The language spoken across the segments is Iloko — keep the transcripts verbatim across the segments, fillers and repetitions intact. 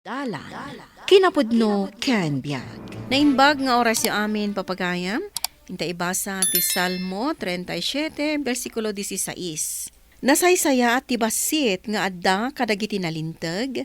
Dalan, kinapudno ken biag. Naimbag nga orasyo amin, papagayam. Inta ibasa ti Salmo treinta y siete, bersikulo dieciséis. Nasaysayaat ti bassit nga adda kadagiti nalinteg,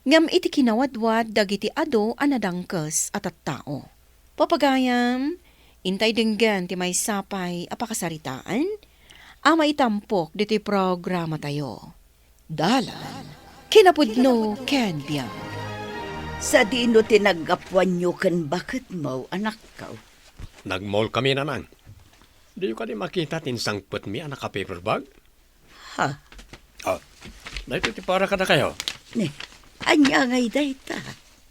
ngem iti kinawadwad dagiti adu a nadangkes a tattao. Papagayam, intay denggen ti maysa pay a pakasaritaan a maitampok ditoy programatayo. Dalan, kinapudno ken biag. Sadino ti naggapuanyo ken baketmo, anakko? Nagmall kami, Nanang. Diyo kadi makita ti insangpetmi a naka-paper bag? Ha? Ah, daytoy ti para kadakayo. Ni, ania ngay dayta?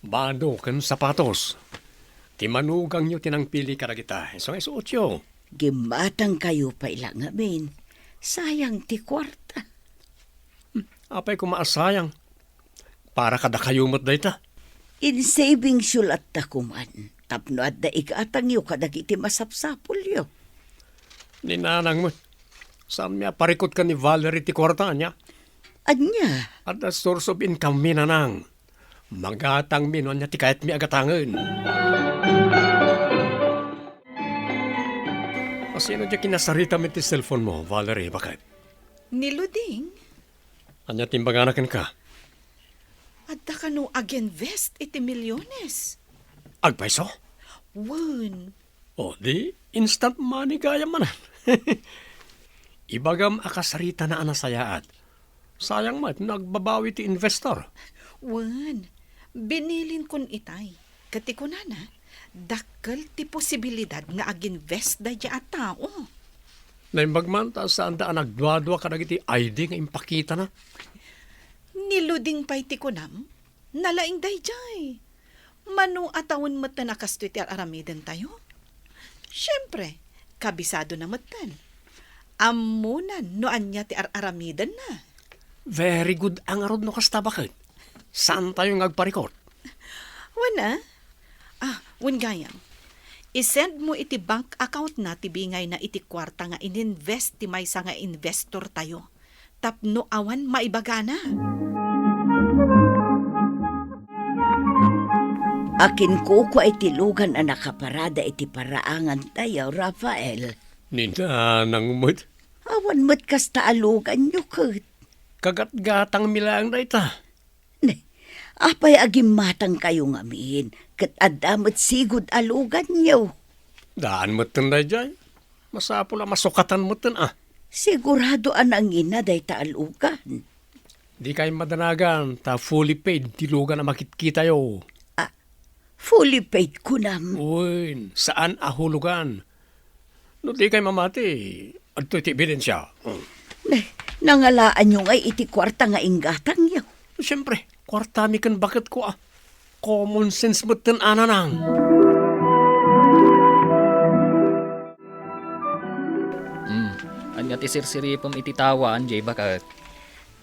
Bado ken sapatos. Ti manugangyo ti nangpili kadagita. Isu nga isuotyo. Gimmatangkayo pay la ngamin. Sayang ti kuarta. Hmm, apay koma a sayang? Para kadakayo met dayta. In-savingsyo latta koman tapno adda igatangyo kadagiti masapsapulyo. Ni Nanang met, saanmi a parikut ken ni Valerie ti kuarta, ania? Ania? Adda source of income mi, Nanang. Magatangmi no ania ti kayatmi a gatangen. Asino ti kinasaritam iti cellphone mo, Valerie, baket? Ni Luding. Ania ti imbagana kenka? Adda kano ag-invest iti milyones. Agpayso? Wen. O, di instant money gayam manen. Ibagam a kasaritana a nasayaat. Sayang met no agbabawi ti investor. Wen, binilinkon itay. Ket ti kunana, dakkel ti posibilidad nga ag-invest daydiay a tao. Naimbag man ta saanda a nagduadua kadagiti I D nga impakitana. Ni Luding pay ti kunam, nalaing daydiay. Mano a tawen metten a kastoy ti ar-aramidentayo? Siempre, kabisadona metten. Ammona no ania ti ar-aramidenna. Very good a ngarud no kasta, baket. Saantayo nga agparikut? Wen a? Ah, wen gayam. I-send mo iti bank account na ti bingayna iti kuarta nga in-invest ti maysa nga investor tayo tapno awan maibagana. Akin kukua iti lugan a nakaparada iti paraangan tayo, Rafael. Ni Nanang met. Awan met kasta a luganyo ket. Kagatgatangmi laeng dayta. Ne, apay a gimmatangkayo ngamin, ket adda met sigud a luganyo? Daan metten daydiay. Masapul a masukatan metten a. Sigurado a nangina dayta a lugan. Dikay madanagan ta fully paid ti lugan a makitkitayo. Ah, fully paid kunam? Wen, saan a hulugan. No dikay mamati, adtoy ti ebidensia. Hmm. Ne, nangalaanyo ngay iti kuarta nga inggatangyo? Siempre, kuartami ken baketko a. Common sense metten a, Nanang. Hmm, ania ti sirsiripem iti tawa, Angie, baket?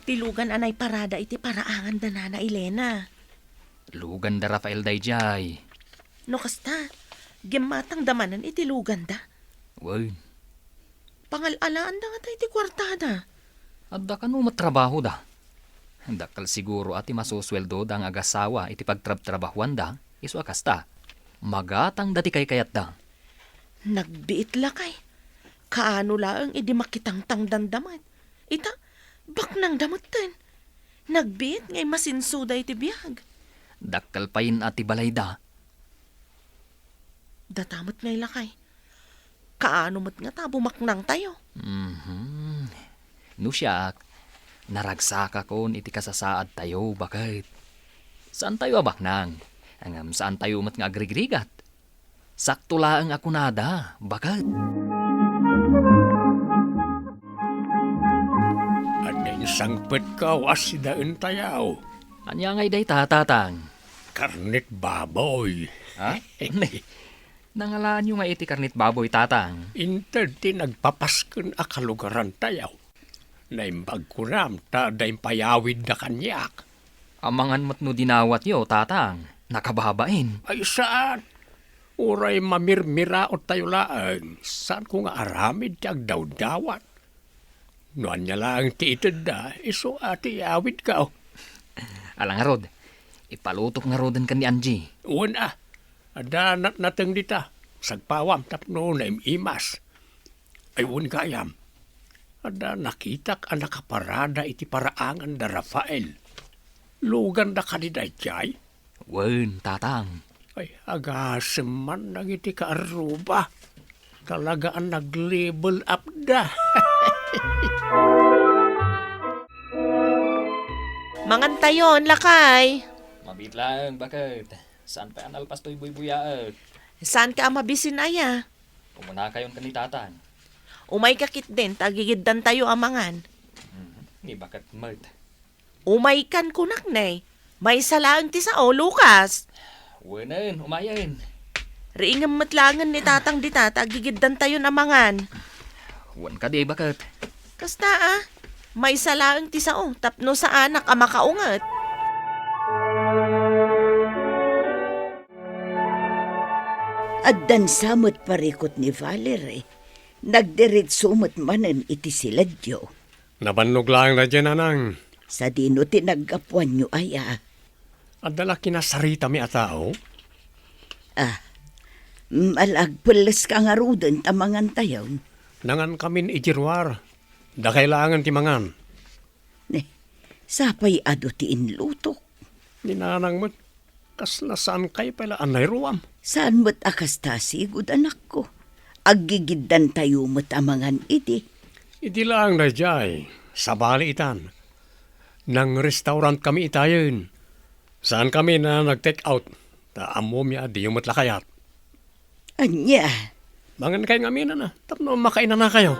Ti lugan a naiparada iti paraangan da Nana Elena. Lugan da Rafael daydiay. No kasta, gimmatangda manen iti luganda. Wen. Pangal-alaanda ngata iti kuartada. Adda kano met trabahoda. Dakkel siguro a ti masusueldoda nga agasawa iti pagtrabtrabahuanda, isu a kasta. Magatangda ti kaykayatda. Nagbiit lakay. Kaano laeng idi makitangtangdanda met. Ita, baknangda metten. Nagbiit nga immasinsoda iti biag. Dakkel payen a ti balayda. Data met ngay lakay. Kaano met ngata a bumaknangtayo? Mhm. No siak, naragsakakon iti kasasaadtayo, baket. Saantayo a baknang, ngem saantayo met nga agrigrigat. Sakto laeng a kunada, baket. Adda insangpetko a sidaentayo. Ania ngay dayta, Tatang? Karnet baboy. Ha? Nangalaanyo nga iti karnet baboy, Tatang? Inted ti nagpapasken a kalugarantayo. Naimbag kunam ta adda impayawidda kaniak. Amangan met no dinawatyo, Tatang. Nakababain. Ay, saan? Uray mamirmiraottayo laeng, saanko nga aramid ti agdawdawat. No ania laeng ti itedda, isu a ti iyawidko. Ala ngarud, Ipalutok ngaruden ken ni Angie. Wen a, adda natnateng dita. Sagpawam tapno naim-imas. Ay, wen gayam. Adda nakitak a nakaparada iti paraangan da Rafael. Luganda kadi daydiay? Wen, Tatang. Ay, agasem man dagiti kaarruba. Talaga a nag-level up da. Mangantayon, lakay. Mabiit laeng, baket. Saan pay a nalpas toy buybuyaek? Saan ka a mabisin aya? Umunakayon ken ni Tatang. Umayka ketdin, ta agigiddantayo a mangan. Mhm. Ni baket met. Umaykan kunak ne. Maysa laeng ti sao, Lucas. Wenen, umayen. Riingem met laengen ni Tatang dita ta agigiddantayon a mangan. Wen kadi, baket. Kasta a, maysa laeng ti sao tapno saanak a makaunget. Addan sa met parikut ni Valerie. Nagdiretso met manen iti siledyo. Nabannog laeng daydiay, Nanang. Sadino ti naggapuanyo aya? Adda la kinasaritami a tao? Ah, mm, ala agpelles ka ngaruden ta mangantayon. Nangankamin iti ruar. Dakay laengen ti mangan. Ne, sapay adu ti inlutok. Ni Nanang met, kasla saankay pay la a nairuam. Saan met a kasta, sigud, anakko. Aggigiddantayo met a mangan idi. Idi laeng daydiay, sabali itan. Nang-restaurant kami itayen. Saankami a nag-take out. Ta ammomi a diyo met la kayat. Ania? Mangankay ngamin a, tapno makainanakayo.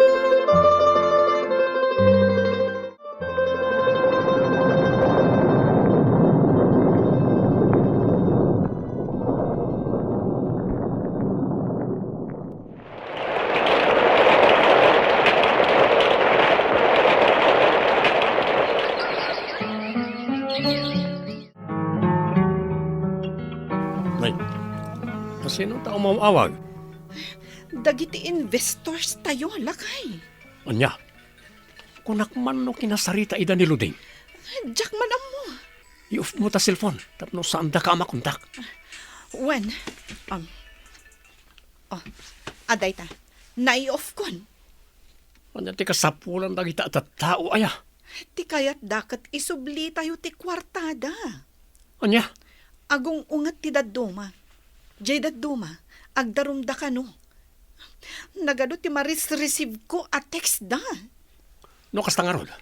Nay, asino ta umaw-awag? Dagiti investors tayo, lakay. Ania? Kunak man no kinasarita ida ni Luding? Diak man ammo. I-off mo ta cellphone, tapno saan daka a makontak. Wen, um, oh, adda ita. Nai-off kon. Ania ti kasapulan dagita a tattao aya? Ti kayatda ket isublitayo ti kuartada. Ania? Agung-unget ti dadduma. Jay dadduma, agdarumda kano. Nagadu ti maris-receive ko a text da. No kasta ngarud,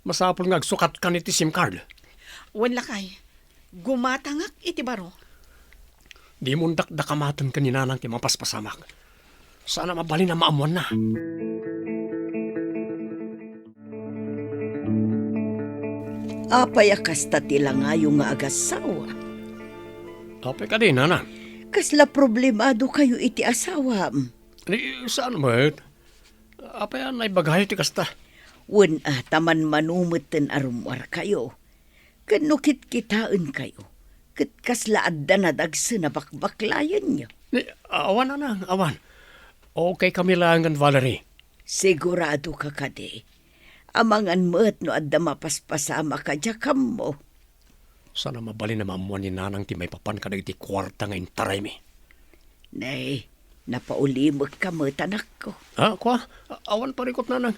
masapul nga agsukatkan iti SIM card. Wen lakay, gumatangak iti baro. Dimo dakdakamaten ken ni Nanang ti mapaspasamak. Saan a mabalin a maammoanna. Apay a kasta ti langayo nga agassawa? Apay kadi, Nanang? Kasla problemado kayo iti asawam? Ni, saan met? Apay a naibagayo ti kasta? Wen a, ta manmano metten a rummuar kayo. Ken no kitkitaen kayo, ket kasla adda nadagsen a bakbaklayenyo? Ni, awan, Nanang, awan. Okay kami laeng ken Valerie. Sigurado ka kadi? Amangan met no adda mapaspasamak a diak ammo. Saan a mabalin a maammuan ni Nanang ti maipapan kadagiti kuarta nga intaraymi. Nay, napaulimekka met, anakko. Ah, kua? Awan parikut, Nanang.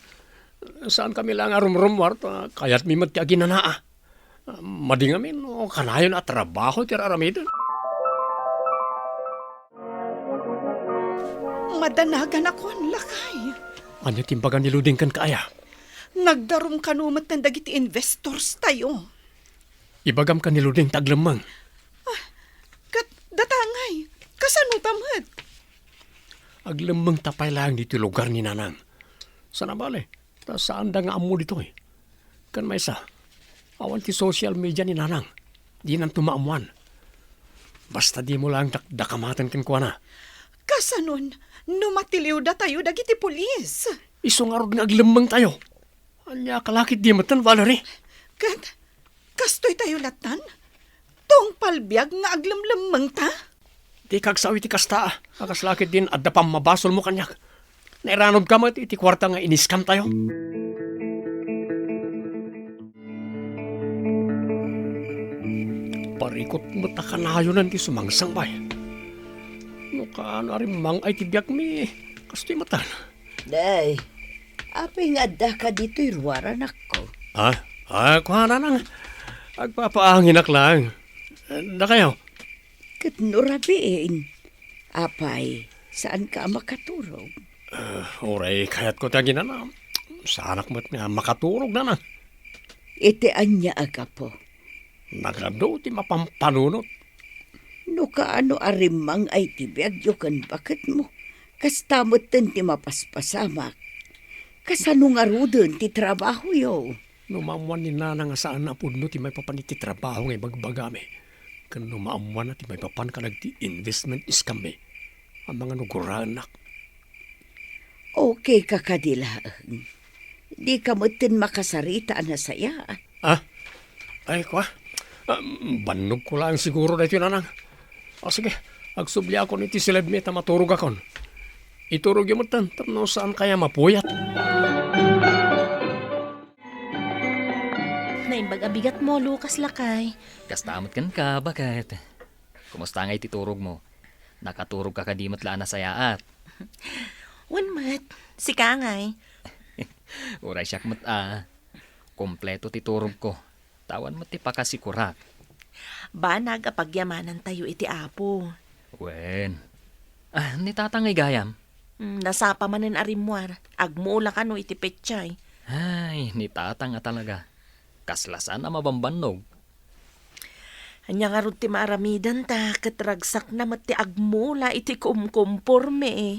Saan kami laeng a rumrummuar, ta kayatmi met ti aginanaa. Madi ngamin no kanayon a trabaho ti ar-aramiden. Madanaganakon, lakay. Ania ti imbaga ni Luding kenka aya? Nagdarum kano metten dagiti investors tayo. Ibagam ken ni Luding ta aglemmeng. Ah, ket datangay, kasano ta met? Aglemmeng ta pay laeng ditoy lugar ni Nanang. Saan a bale, ta saanda nga ammo ditoy. Ken maysa, awan ti social media ni Nanang. Dinanto maammuan. Basta dimo laeng dakdakamaten kenkuana. Kasanon, no matiliwda tayo dagiti pulis? Isu ngarud nga aglemmeng tayo. Ania ka lakit di metten, Valerie? Ket kastoy tayo lattan? Tungpal biag nga aglemlemmeng ta? Dika agsao iti kasta a, a kasla ketdin adda pammabasolmo kaniak. Nairanudka met iti kuarta nga iniskantayo. Agkut met a kanayonan ti sumangsangbay. No kaano a rimmang-ay ti biagmi, kastoy metten. Day, apay nga addaka ditoy ruar, anakko? Ah, ah, kuana nang agpapaanginak lang. Dakayo? Ket no rabiin, apay, saanka a makaturog? Ah, uray kayatko ti aginana. Saanak met nga makaturog, nanang. Iti ania a gapu? Nagadu ti mapampanunot. No kaano a rimmang-ay ti biagyo ken baketmo, kasta metten ti mapaspasamak. Kasano ngaruden ti trabahoyo? No maammoan ni Nana nga saan a pudno ti maipapan iti trabaho nga ibagbagami, ken no maammoanna ti maipapan kadagiti investment scammi, amangan ugurannak. Okay ka kadi laeng. Dika metten makasarita a nasayaat. Ah? Ay, kua? Ah, bannogko laeng siguro daytoy, nanang. Ah, sige, agsubliakon iti siledmi ta maturogakon. Iturogyo metten tapno saankayo a mapuyat. Naimbag a bigatmo, Lucas, lakay. Kasta met kenka, baket? Kumusta ngay ti turogmo? Nakaturogka kadi met la a nasayaat? Wen met, sika ngay? Uray siak met a. Kompleto ti turogko. Ta awan met ti pakasikorak. Banag a pagyamanantayo iti Apo. Wen. Ah, ni Tatang ngay gayam? Hmm, nasapa manen a rimmuar. Agmula kano iti petsay. Ay, ni Tatang a talaga. Kasla saan a mabambannog. Ania ngarud ti maaramidenta ket ragsakna met ti agmula iti kumkumpormi.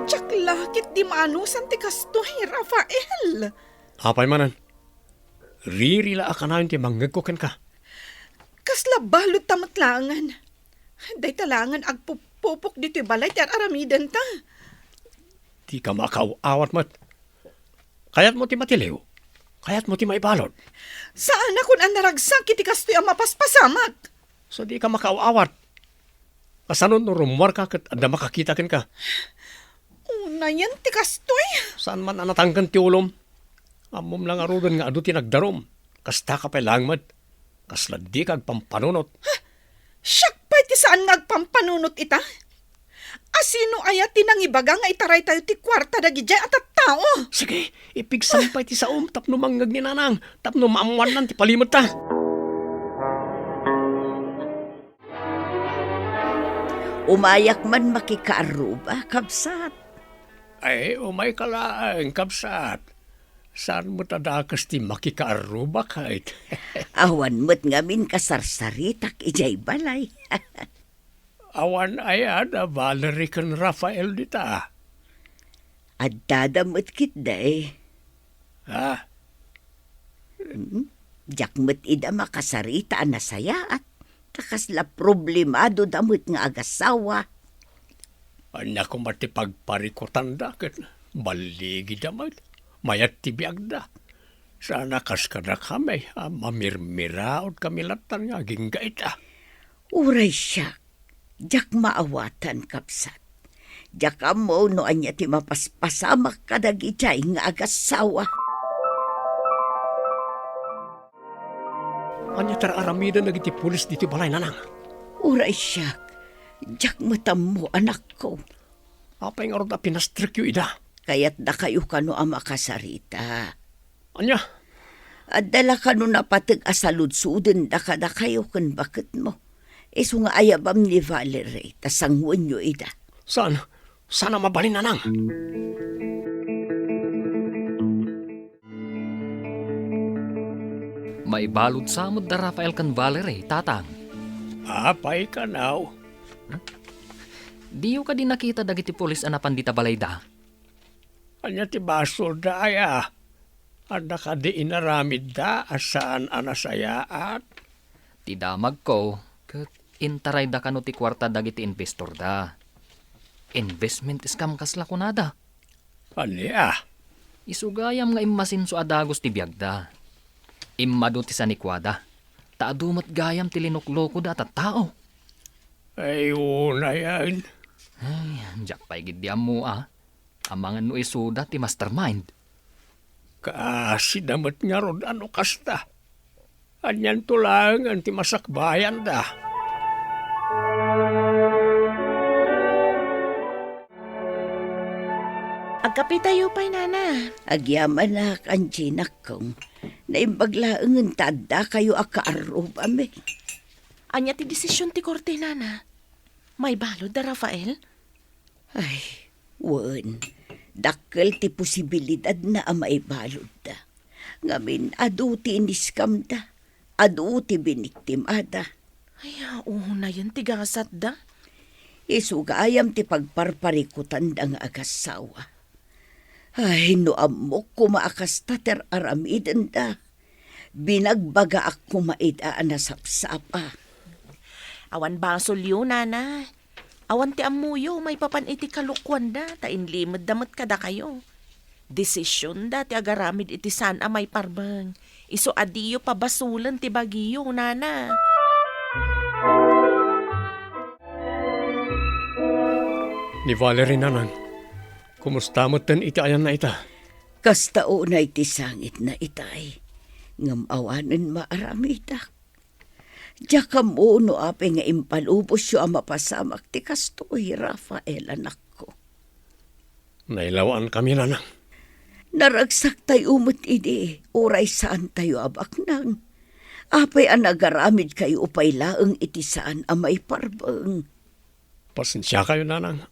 Diak la ket di maanusan ti kastoy, Rafael. Apay manen? Riri la a kanayon ti mangngegko kenka. Kasla baludta met laengen. Dayta laengen agpupupok ditoy balay ti ar-aramidenta. Dika makaaw-awat met. Kayatmo ti matiliw? Kayatmo ti maibalud? Saanakon a naragsak iti kastoy a mapaspasamak. So dika makaaw-awat. Kasano no rummuarka ket adda makakita kenka? Unayen ti kastoy. Saan man a natangken ti ulom? Ammom la ngaruden nga adu ti nagdarum. Kastaka pay laeng met. Kasla dika agpampanunot. Siak pay ti saan nga agpampanunot ita? A sino aya ti nangibaga nga itaraytayo ti kuarta dagidiay a tattao? Sige, ipigsam pay ti saom tapno mangngeg ni Nanang, tapno maammoannan ti palimetta. Umayak man makikaarruba, kabsat. Ay, umayka laeng, kabsat. Saan met a dakes ti makikaarrubak, kayat? Awan met ngamin kasarsaritak idiay balay. Awan aya da Valerie ken Rafael dita? Addada met ketdi. Ha? Mm, diak met ida makasarita a nasayaat. Ta kasla problemado da met nga agasawa. Ania koma ti pagparikutanda ket balligida met. Mayat ti biagda. Sana kas kadakami a mamirmiraot kami lattan nga agingga ita. Uray siak, diak maawatan, kabsat. Diak ammo no ania ti mapaspasamak kadagiti nga agasawa. Ania ti ar-aramiden dagiti pulis ditoy balay, Nanang? Uray siak, diak met ammo, anakko. Apay ngarud a pinastrekyo ida? Kayatdakayo kano a makasarita. Ania? Adda la kano napateg a saludsodenda kadakayo ken baketmo? Isu nga ayabam ni Valerie, ta sanguenyo ida. Saan? Saan a mabalin, Nanang? Maibalud sa met da Rafael ken Valerie, Tatang. Apay kanaw? Diyo kadi nakita dagiti pulis a napan dita balayda? Ania ti basolda aya? Adda kadi inaramidda a saan a nasayaat? Ti damagko, ket intarayda kano ti kuarta dagiti investorda. Investment scam kasla kunada. Ania? Isu gayam nga immasinso a dagus ti biagda. Immadu ti sanikuada, ta adu met gayam ti linuklokoda a tattao. Ay, unayen. Ay, diak pay giddi ammo a. Amangan no isuda ti mastermind. Kaasida met ngarud a no kasta. Anianto laengen ti masakbayanda? Agkapitayo pay, Nana. Agyamanak, Angie, nakkong. Naimbag laengen ta addakayo a kaarrubami. Ania ti desisyon ti korte, Nana? Maibalud da Rafael? Ay, wen. Dakkel ti posibilidadna a maibaludda. Ngamin, adu ti iniskamda. Adu ti biniktimada. Ay, unayen ti gasatda. Isu gayam ti pagparparikutanda nga agassawa. Ay, no ammok koma a kasta ti ar-aramidenda, binagbagaak koma ida a nasapsapa. Awan basolyo, Nana. Awan ti ammoyo maipapan iti kalokuanda ta inlimedda met kadakayo. Desisionda ti agaramid iti saan a maiparbeng. Isu a diyo pabasolen ti bagiyo, Nana. Ni Valerie, Nanang, kumusta metten iti ayanna ita? Kasta unay ti sangitna itay, ngem awanen maaramidak. Diak ammo no apay nga impalubosyo a mapasamak ti kastoy, Rafael, anakko. Nailawaan kami, Nanang. Naragsak tayo met idi, uray saan tayo a baknang. Apay a nagaramid kayo pay laeng iti saan a maiparbeng? Pasensiakayo, Nanang.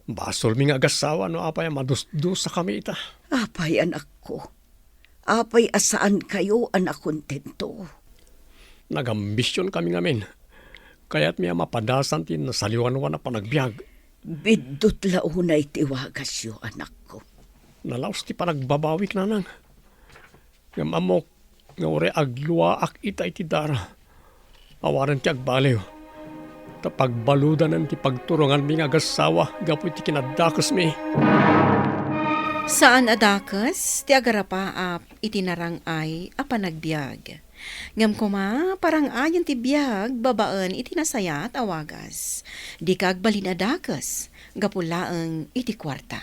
Basolmi nga agassawa no apay a madusdusa kami ita. Apay, anakko? Apay a saan kayo a nakontento? Nagambision kami ngamin. Kayatmi a mapadasan ti nasaliwanwan a panagbiag. Biddut la unay ti wagasyo, anakko. Nalaus ti panagbabawik, Nanang. Ngem ammok nga uray agluaak ita iti dara, awanen ti agbaliw, ta pagbaludanen ti pagturonganmi nga agassawa gapu iti kinadakesmi. Saan a dakes ti agarapaap iti narang-ay a panagbiag. Ngem koma, parang-ayen ti biag babaen iti nasayaat a wagas. Dika agbalin a dakes gapu laeng iti kuarta.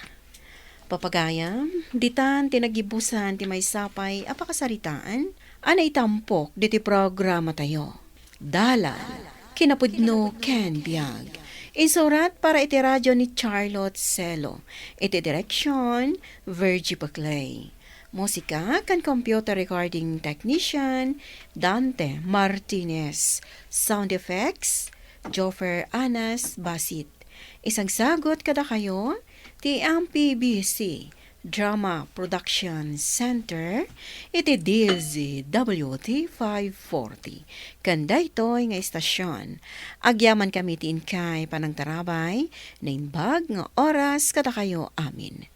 Papagayam, ditan ti nagibusan ti maysa pay a pakasaritaan a naitampok ditoy programatayo. Dalan, kinapudno ken biag. Insurat para iti radio ni Charlotte Celo. Iti direksyon, Virgie Paclay. Musika ken computer recording technician, Dante Martinez. Sound effects, Joffer Anas Basit. Isagsagut kadakayo ti M P B C Drama Production Center iti D Z W T five forty. Ken daytoy nga istasyon, agyamankami ti inkay panangtarabay, naimbag nga oras kadakayo amin.